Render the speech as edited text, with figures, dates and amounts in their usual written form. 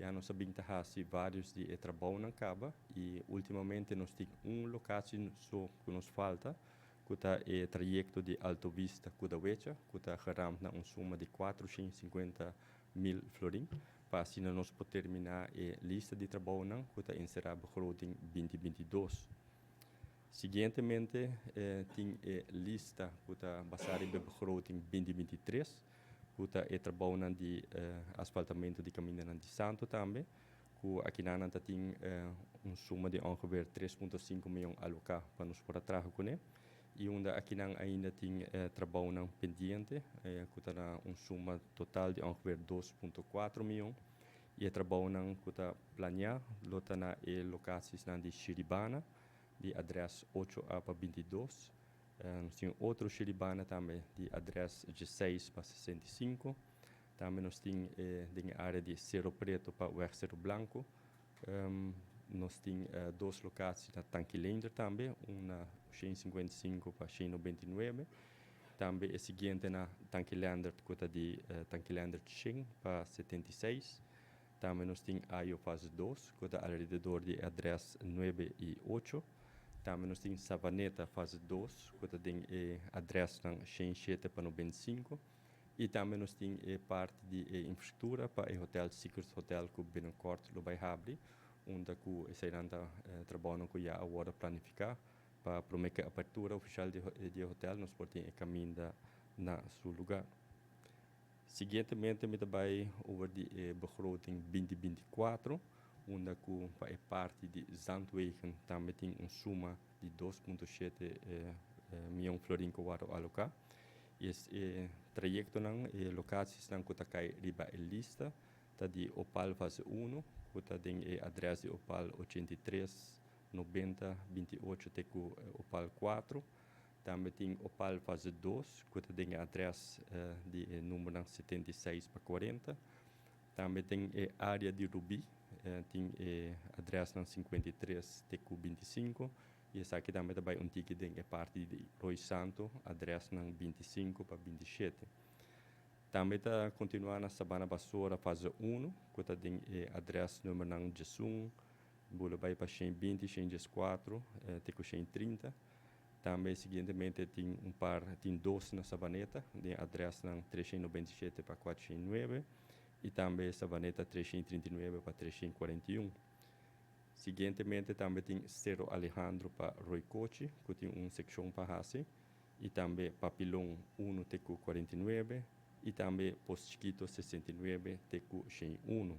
Ya nos a bin ta hasi varios di e trabounan kaba i últimamente nos tin un lokatie so ku nos falta, ku ta e trayekto di Alto Vista Kudawecha, ku ta geramd na un suma di 450.000 florin, pa asina nos por terminá e lista di trabounan ku ta enserá begroting 2022. Siguientemente tin e lista ku ta basá riba e begroting 2023, ku ta e trabounan di asfaltamentu di kamindanan di santu tambe, ku akinan ta tin un suma di ongeveer 3.5 mion aloká pa nos por a traha kuné. I unda akinan ainda tin trabounan pendiente, ku ta na un suma total di ongeveer 2.4 mion. I e trabounan ku ta planeá lo ta na e lokasiesnan di Shiribana, di adrès 8A pa 22. Nos tin otro Shiribana tambe di adrès 16 pa 65. Tambe nos tin den e área di Cerro Preto pa Weg Cerro Blanco. Nos tin dos lokasie na Tanki Leendert tambe, un na 155 pa 199. Tambe e siguiente na Tanki Leendert, ku ta di Tanki Leendert 100 pa 76. Tambe nos tin Ayo fase 2, ku ta alrededor di adrès 9 i 8. Tambe nos tin Savaneta fase 2, ku ta den e adrèsnan 107 pa 95. I tambe nos tin e parti di e infrastruktura pa e hotel Secrets Hotel, ku binnenkort lo bai habri, unda ku eseinan ta trabounan ku ya a wòrdu planifiká pa promé ku e apertura ofisial di e hotel nos por tin e kaminda na su lugá. Siguientemente mi ta bai over di e begroting 2024, unda ku pa e parti di zandwegen tambe tin un suma di 2.7 mion florin ku wòrdu aloká. E trayektonan, e lokasiesnan ku ta kai riba e lista ta di Opal fase 1, ku ta den e adrès di Opal 83, 90, 28 te ku Opal 4. Tambe tin Opal fase 2, ku ta den e adrès di e numbernan 76 pa 40. Tambe tin e área di Rubí, tin e adrèsnan 53 te ku 25. I esaki tambe ta bai un tiki den e parti di Rooi Santo, adrèsnan 25 pa 27. Tambe ta kontinuá na Sabana Basora fase 1, ku ta den e adrès numbernan 11, bula bai pa 120, 114 te ku 130. Tambe siguientemente tin un par, tin dos na Sabaneta, den adrèsnan 397 pa 409 i tambe Sabaneta 339 pa 341. Siguientemente tambe tin Cerro Alejandro pa Rooi Kochi, ku tin un sekshon pa hasi, i tambe Papilon 1 te ku 49 i tambe Pos Chiquito 69 te ku 101.